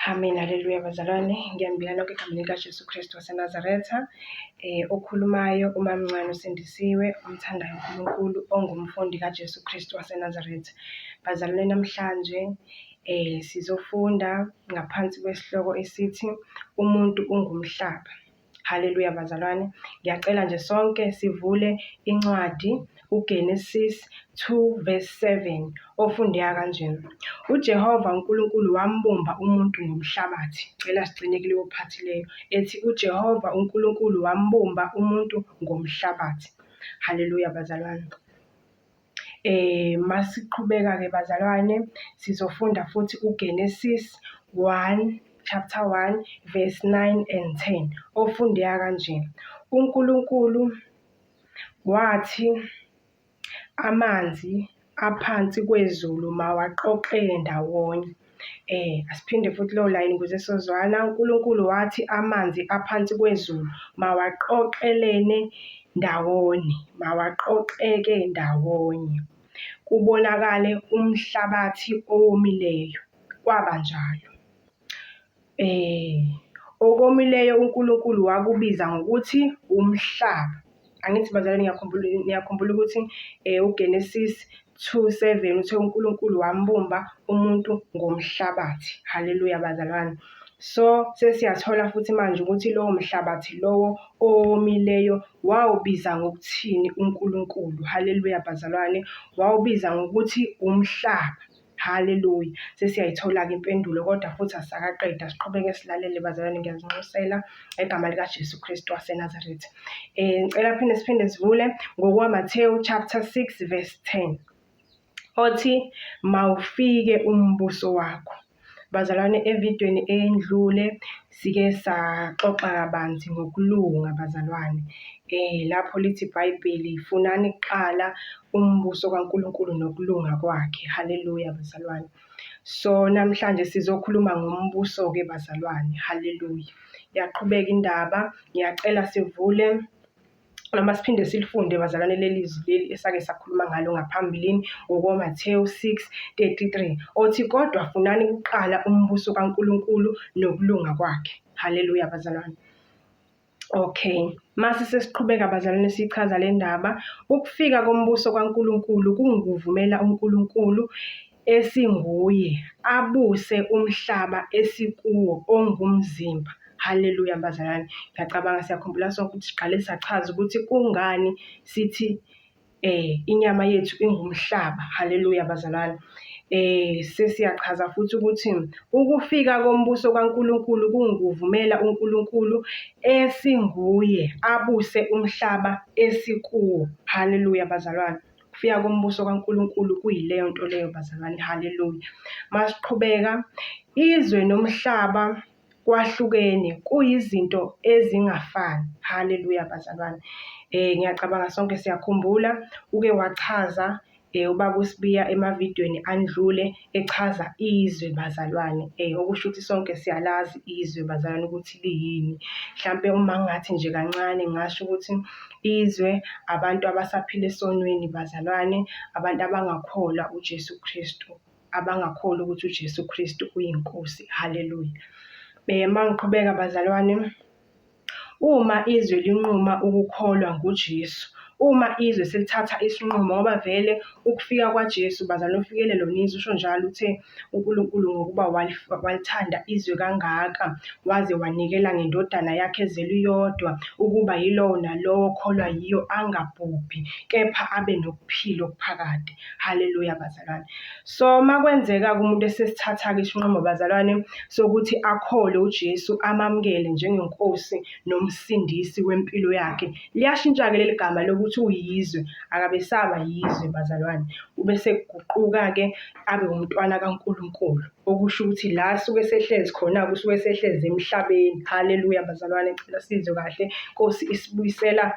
Amen, haleluya bazalwane. Ngiyanibingelela nonke egameni likaJesu Kristu waseNazaretha. Okhulumayo umamncane usindisiwe, omthandayo uNkulunkulu, ongumfundi kaJesu Kristu waseNazaretha. Bazalwane, namhlanje sizofunda ngaphansi kwesihloko esithi umuntu ungumhlaba. Haleluya bazalwane. Ngiyacela nje sonke sivule incwadi uGenesis 2 verse 7 ofundeka kanje. UJehova uNkulunkulu wambumba umuntu ngomhlabathi. Cela sigcine kuleyo phathi leyo ethi uJehova uNkulunkulu wambumba umuntu ngomhlabathi. Haleluya bazalwane. Masiqhubeka-ke bazalwane, sizofunda futhi uGenesis 1, chapter 1, verse 9 and 10, ofundeka kanje. UNkulunkulu wathi amanzi aphansi kwezulu mawaqoqeke ndawonye. Asiphinde futhi lowo layini ukuze sizozwana. UNkulunkulu wathi amanzi aphansi kwezulu mawaqoqelene ndawonye, mawaqoqeke ndawonye, kubonakale umhlabathi owomileyo. Kwaba njalo. Okomileyo uNkulunkulu wakubiza ngokuthi umhlaba. Angithi bazalwane niyakhumbula, niyakhumbula ukuthi uGenesis 2:7 uthe uNkulunkulu wambumba umuntu ngomhlabathi. Haleluya bazalwane. So sesiyathola futhi manje ukuthi lowo mhlabathi lowo owomileyo wawubiza ngokuthini uNkulunkulu. Haleluya bazalwane. Wawubiza ngokuthi umhlaba. Haleluya. Sesiyayithola-ke impendulo kodwa futhi asisakaqedi. Asiqhubeke silalele bazalwane, ngiyazinxusela ngegama likaJesu Kristu waseNazaretha. Ngicela phinde siphinde sivule ngokwaMathewu chapter 6 verse 10. Othi mawufike umbuso wakho. Bazalwane, evidweni eyendlule sike saxoxa kabanzi ngokulunga bazalwane. Lapho lithi iBhayibheli funani kuqala umbuso kaNkulunkulu nokulunga kwakhe. Haleluya bazalwane. So namhlanje sizokhuluma ngombuso-ke bazalwane. Haleluya. Iyaqhubeka indaba. Ngiyacela sivule noma siphinde silifunde bazalwane leli zwi leli esake sakhuluma ngalo ngaphambilini ngokoMathewu 6:33 othi kodwa funani kuqala umbuso kaNkulunkulu nokulunga kwakhe. Haleluya bazalwane. Okay, mase sesiqhubeka bazalwane sichaza le ndaba. Ukufika kombuso kaNkulunkulu kungukuvumela uNkulunkulu esinguye abuse umhlaba esikuwo ongumzimba. Haleluya bazalwane. Ngiyacabanga siyakhumbula sonke ukuthi siqale sachaza ukuthi kungani sithi inyama yethu ingumhlaba. Haleluya bazalwane. Sesiyachaza futhi ukuthi ukufika kombuso kaNkulunkulu kungukuvumela uNkulunkulu esinguye abuse umhlaba esikuwo. Haleluya bazalwane. Ukufika kombuso kaNkulunkulu kuyileyo nto leyo bazalwane. Haleluya. Masiqhubeka, izwe nomhlaba kwahlukene, kuyizinto ezingafani. Haleluya bazalwane. Ngiyacabanga sonke siyakhumbula uke wachaza ubaba uSibiya emavidweni andlule echaza izwe bazalwane. Okusho ukuthi sonke siyalazi izwe bazalwane ukuthi liyini. Mhlampe uma ngingathi nje kancane ngingasho ukuthi izwe abantu abasaphila esonweni bazalwane, abantu abangakholwa uJesu Kristu. Abangakholwa ukuthi uJesu Kristu uyiNkosi. Haleluya. Uma ngiqhubeka bazalwane, uma izwe linquma ukukholwa nguJesu, uma izwe selithatha isinqumo, ngoba vele ukufika kwaJesu bazalwane ufikele lona izwe, usho njalo uthe uNkulunkulu ngokuba walithanda izwe kangaka, waze wanikela ngeNdodana yakhe ezelwe iyodwa, ukuba yilowo nalowo okholwa yiyo angabhubhi, kepha abe nokuphila okuphakade. Haleluya bazalwane. So makwenzeka kumuntu esesithatha-ke isinqumo bazalwane sokuthi akholwe uJesu amamukele njengenkosi nomsindisi wempilo yakhe. Liyashintsha-ke leli gama lokuthi uyizwe, akabe esaba yizwe bazalwane. Ube sekuguquka-ke abe umntwana kaNkulunkulu. Okusho ukuthi la suke esehlezi khona-ke usuke esehlezi emhlabeni. Haleluya bazalwane, ngicela sizwe kahle. Inkosi isibuyisela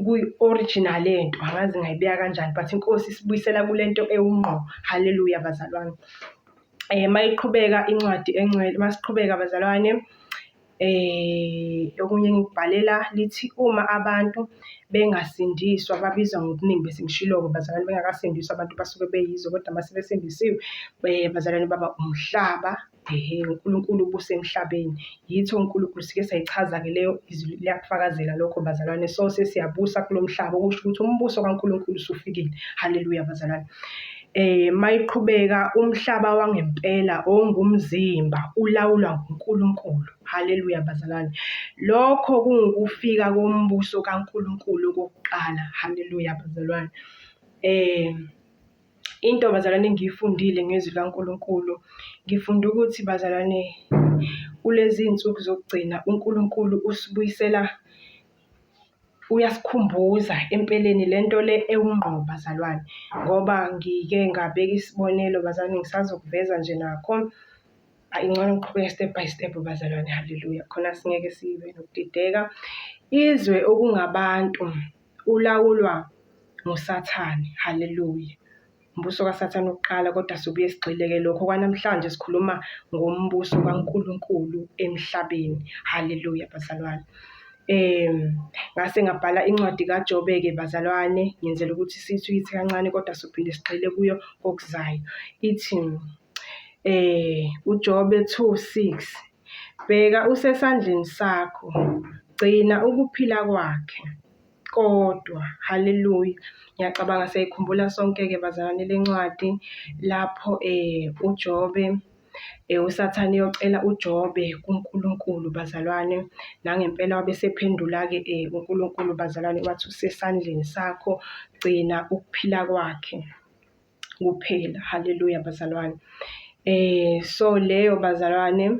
kwi-original lento, angazi ngingayibeka kanjani but iNkosi isibuyisela kule nto ewungqo. Haleluya bazalwane. Mayiqhubeka incwadi engcwele, masiqhubeka bazalwane, Okunye engikubhalela lithi uma abantu bengasindiswa babizwa ngobuningi bese ngishilo-ke bazalwane bengakasindiswa abantu basuke beyizwe kodwa uma sebesindisiwe bazalwane baba umhlaba, ehhe, uNkulunkulu ubusa emhlabeni. Yithi onkulunkulu sike sayichaza-ke leyo, izwi liyakufakazela lokho bazalwane. So, sesiyabusa kulo mhlaba okusho ukuthi umbuso kaNkulunkulu usufikile. Haleluya bazalwane. Mayiqhubeka umhlaba wangempela ongumzimba ulawulwa nguNkulunkulu. Haleluya bazalwane. Lokho kungukufika kombuso kaNkulunkulu okokuqala. Haleluya bazalwane. Into bazalwane engiyifundile ngezwi likaNkulunkulu, ngifunde ukuthi bazalwane kulezi iy'nsuku zokugcina uNkulunkulu usibuyisela, uyasikhumbuza empeleni le nto le ewungqo bazalwane. Ngoba ngike ngabeka isibonelo bazalwane ngisazokuveza nje nakho. Ayi ngcono ngiqhubeke step by step bazalwane, haleluya, khona singeke sibe nokudideka. Izwe okungabantu ulawulwa nguSathane, haleluya. Umbuso kaSathane wokuqala kodwa sobuye sigxile-ke lokho kwanamhlanje sikhuluma ngombuso kaNkulunkulu emhlabeni. Haleluya bazalwane. Ngase ngabhala incwadi kaJobe-ke bazalwane, ngenzela ukuthi sithi uyithi kancane kodwa sophinde sigxile kuyo kokuzayo. Ithi uJobe 2:6, Bheka usesandleni sakho, gcina ukuphila kwakhe. Kodwa, haleluya, ngiyacabanga siyayikhumbula sonke-ke bazalwane le ncwadi lapho uJobe uSathane eyocela uJobe kuNkulunkulu bazalwane. Nangempela wabe esephendula-ke uNkulunkulu bazalwane wathi usesandleni sakho, gcina ukuphila kwakhe kuphela. Haleluya bazalwane. So leyo bazalwane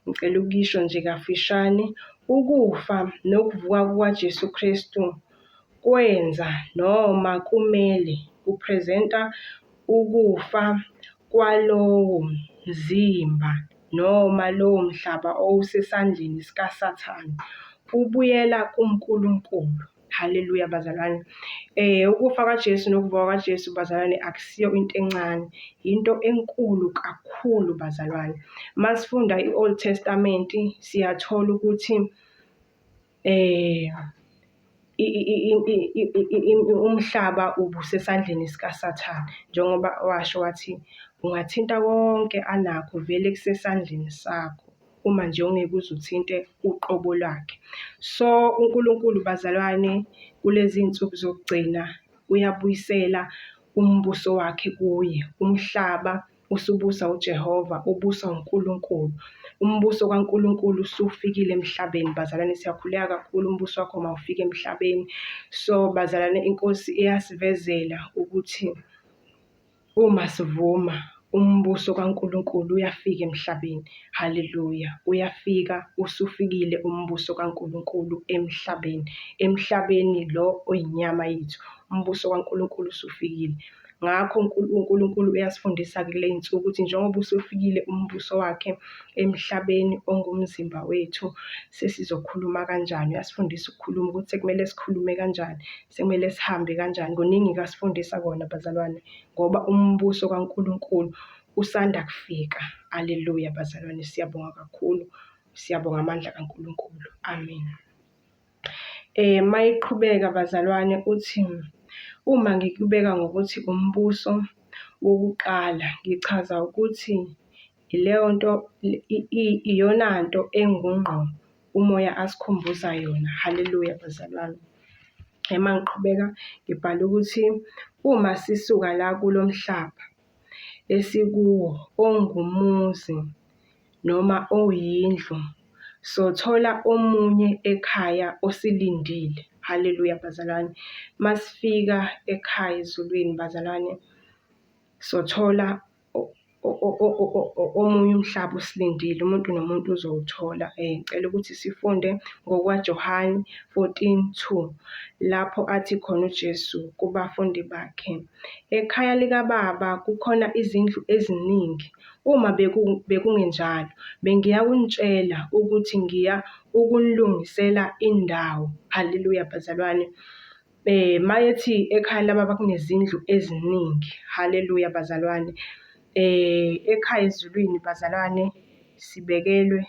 ngicela ukuyisho nje kafishane, ukufa nokuvuka kukaJesu Kristu kwenza noma kumele kuphresenta ukufa kwalowo mzimba noma lowo mhlaba owusesandleni sikaSathane, ubuyela kuNkulunkulu. Haleluya bazalwane. Ukufa kaJesu nokuvuka kaJesu bazalwane akusiyo into encane, into enkulu kakhulu bazalwane. Masifunda i-Old Testament siyathola ukuthi umhlaba ubusesandleni sikaSathane njengoba washo wathi ungathinta konke anakho vele kusesandleni sakho. uma nje ungeke uze uthinte uqobo lwakhe. So, uNkulunkulu bazalwane kulezi iy'nsuku zokugcina uyabuyisela umbuso wakhe kuye, umhlaba usubusa uJehova, ubuswa uNkulunkulu. Umbuso kaNkulunkulu usufikile emhlabeni bazalwane, siyakhuleka kakhulu umbuso wakho mawufike emhlabeni. So bazalwane, iNkosi iyasivezela ukuthi Uma sivuma, umbuso kaNkulunkulu uyafika emhlabeni. Haleluya! Uyafika, usufikile umbuso kaNkulunkulu emhlabeni. Emhlabeni lo oyinyama yethu, umbuso kaNkulunkulu usufikile. Ngakho uNkulunkulu uyasifundisa-ke kule y'nsuku ukuthi njengoba usufikile umbuso wakhe emhlabeni ongumzimba wethu, sesizokhuluma kanjani. Uyasifundisa ukukhuluma ukuthi sekumele sikhulume kanjani, sekumele sihambe kanjani. Kuningi-ke asifundisa kona bazalwane, ngoba umbuso kaNkulunkulu usanda kufika. Aleluya bazalwane, siyabonga kakhulu. Siyabonga amandla kaNkulunkulu. Amen. Mayiqhubeka bazalwane uthi, uma ngikubeka ngokuthi umbuso wokuqala, ngichaza ukuthi ileyo nto iyona nto engungqo uMoya asikhumbuza yona. Haleluya bazalwane. Uma ngiqhubeka ngibhala ukuthi uma sisuka la kulo mhlaba esikuwo ongumuzi noma oyindlu, sothola omunye ekhaya osilindile. Haleluya bazalwane. Masifika ekhaya ezulwini bazalwane, sothola omunye umhlaba usilindile, umuntu nomuntu uzowuthola. Ngicela ukuthi sifunde ngokwaJohane 14:2, lapho athi khona uJesu kubafundi bakhe, ekhaya likaBaba kukhona izindlu eziningi. Uma bekungenjalo, bengiyakunitshela ukuthi ngiya ukunilungisela indawo. Haleluya bazalwane. Mayethi ekhaya lababa kunezindlu eziningi. Haleluya bazalwane. Ekhaya ezulwini bazalwane sibekelwe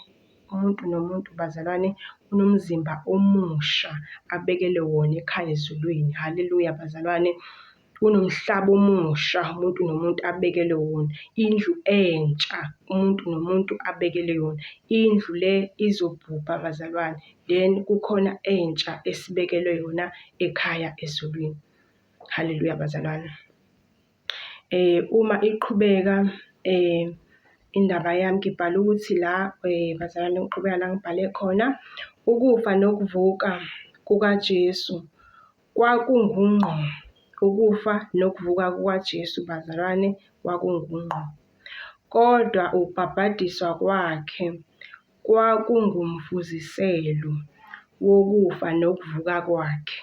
Umuntu nomuntu bazalwane unomzimba omusha abekelwe wona ekhaya ezulwini. Haleluya bazalwane. Kunomhlaba omusha umuntu nomuntu abekelwe wona, indlu entsha umuntu nomuntu abekelwe yona. Indlu le izobhubha bazalwane, then kukhona entsha esibekelwe yona ekhaya ezulwini. Haleluya bazalwane. Uma iqhubeka indaba yami ngibhale ukuthi la bazalwane ngiqhubeka la ngibhale khona, ukufa nokuvuka kukaJesu kwakungungqo. Ukufa nokuvuka kukaJesu bazalwane kwakungungqo. Kodwa ukubhabhadiswa kwakhe kwakungumfuziselo wokufa nokuvuka kwakhe.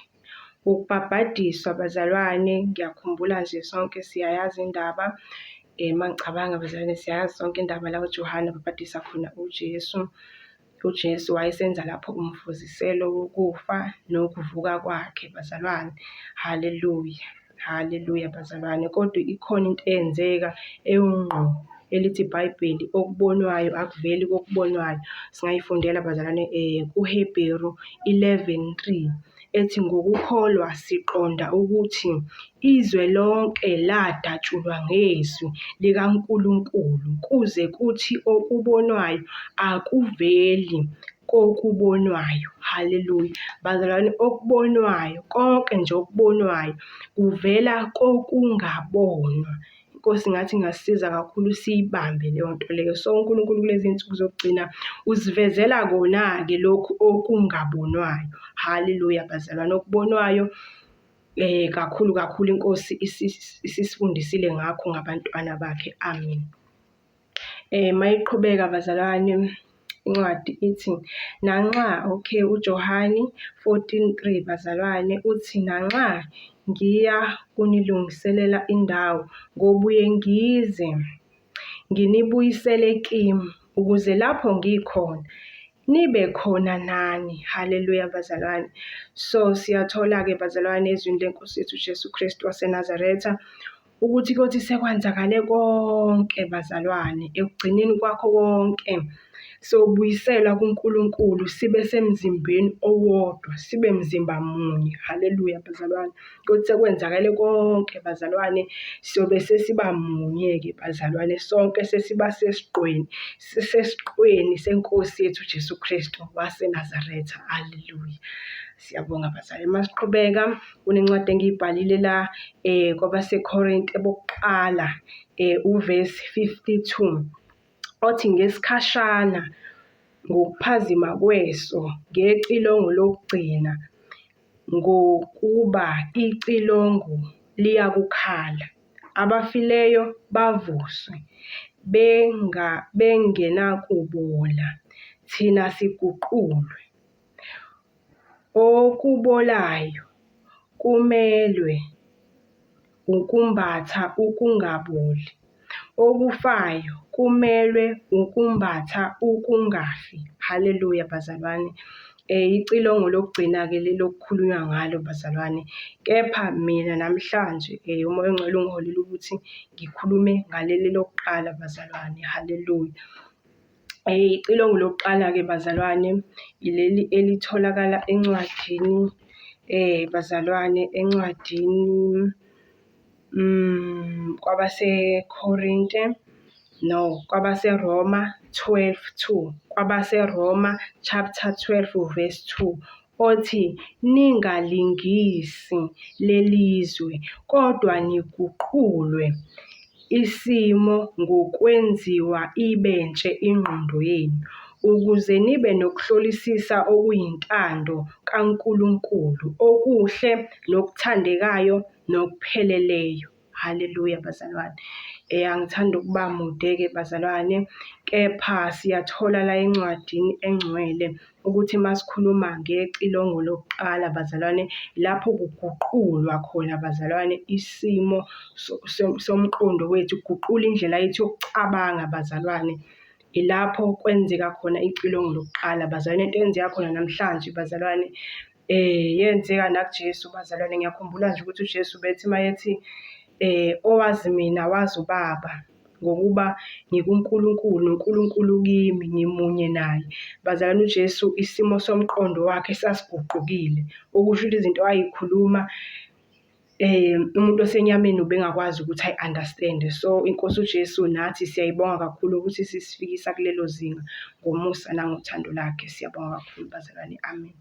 Ukubhabhadiswa bazalwane, ngiyakhumbula nje sonke siyayazi indaba, uma ngicabanga bazalwane siyayazi sonke indaba la uJohane abhabhadisa khona uJesu. UJesu wayesenza lapho umfuziselo wokufa nokuvuka kwakhe bazalwane. Haleluya, haleluya bazalwane. Kodwa ikhona into eyenzeka ewungqo elithi iBhayibheli okubonwayo akuveli kokubonwayo. Singayifundela bazalwane kuHebheru 11:3 ethi ngokukholwa siqonda ukuthi izwe lonke ladatshulwa ngezwi likaNkulunkulu kuze kuthi okubonwayo akuveli kokubonwayo. Haleluya. Bazalwane, okubonwayo, konke nje okubonwayo kuvela kokungabonwa. Inkosi ngathi ingasisiza kakhulu siyibambe leyo nto leyo. So uNkulunkulu kulezi zinsuku zokugcina usivezela kona-ke lokhu okungabonwayo. Haleluya bazalwane, okubonwayo kakhulu kakhulu iNkosi isisifundisile ngakho ngabantwana bakhe. Amen. Mayiqhubeka bazalwane incwadi ithi nanxa, okay, uJohane 14:3 bazalwane uthi nanxa ngiya kunilungiselela indawo ngobuye ngize nginibuyisele kimi ukuze lapho ngikhona nibe khona nani. Haleluya bazalwane. So siyathola-ke bazalwane ezwini lenkosi yethu uJesu Kristu waseNazaretha ukuthi kothi sekwenzakale konke bazalwane, ekugcineni kwakho konke sobuyiselwa kuNkulunkulu sibe semzimbeni owodwa, sibe mzimba munye. Haleluya bazalwane. Kothi sekwenzakale konke bazalwane, siyobe sesiba munye-ke bazalwane, sonke sesiba sesigqweni, sisesiqweni seNkosi yethu uJesu Kristu waseNazaretha. Haleluya. Siyabonga bazalwane. Masiqhubeka kunencwadi engiyibhalile la kwabaseKorinte bokuqala uvesi 52 othi ngesikhashana ngokuphazima kweso ngecilongo lokugcina ngokuba icilongo liyakukhala abafileyo bavuswe bengenakubola thina siguqulwe. Okubolayo kumelwe ukumbatha ukungaboli, okufayo kumelwe ukumbatha ukungafi. Haleluya bazalwane. Icilongo lokugcina-ke leli okukhulunywa ngalo bazalwane. Kepha mina namhlanje uMoya oNgcwele ungiholele ukuthi ngikhulume ngaleli lokuqala bazalwane. Haleluya. Icilongo lokuqala-ke bazalwane, ileli elitholakala encwadini bazalwane, encwadini kwabaseKhorinte, no, kwabaseRoma 12:2, kwabaseRoma chapter 12 verse 2, othi, Ningalingisi lelizwe, kodwa niguqulwe isimo ngokwenziwa ibe ntshe ingqondo yenu, ukuze nibe nokuhlolisisa okuyintando kaNkulunkulu, okuhle nokuthandekayo nokupheleleyo. Haleluya bazalwane. Angithandi ukuba mude-ke bazalwane, kepha siyathola la encwadini engcwele ukuthi uma sikhuluma ngecilongo lokuqala bazalwane, lapho kuguqulwa khona bazalwane isimo somqondo wethu, kuguqula indlela yethu yokucabanga bazalwane. Ilapho kwenzeka khona icilongo lokuqala bazalwane, into eyenzeka khona namhlanje bazalwane, yenzeka nakuJesu bazalwane. Ngiyakhumbula nje ukuthi uJesu bethi uma ethi owazi mina wazi uBaba. Ngokuba ngikuNkulunkulu noNkulunkulu ukimi, ngimunye naye. Bazalwane uJesu isimo somqondo wakhe sasiguqukile, okusho ukuthi izinto ayeyikhuluma umuntu osenyameni ubengakwazi ukuthi ayi-understand-e. So, iNkosi uJesu nathi siyayibonga kakhulu ukuthi isisifikisa kulelo zinga ngomusa nangothando lakhe. Siyabonga kakhulu bazalwane, amen.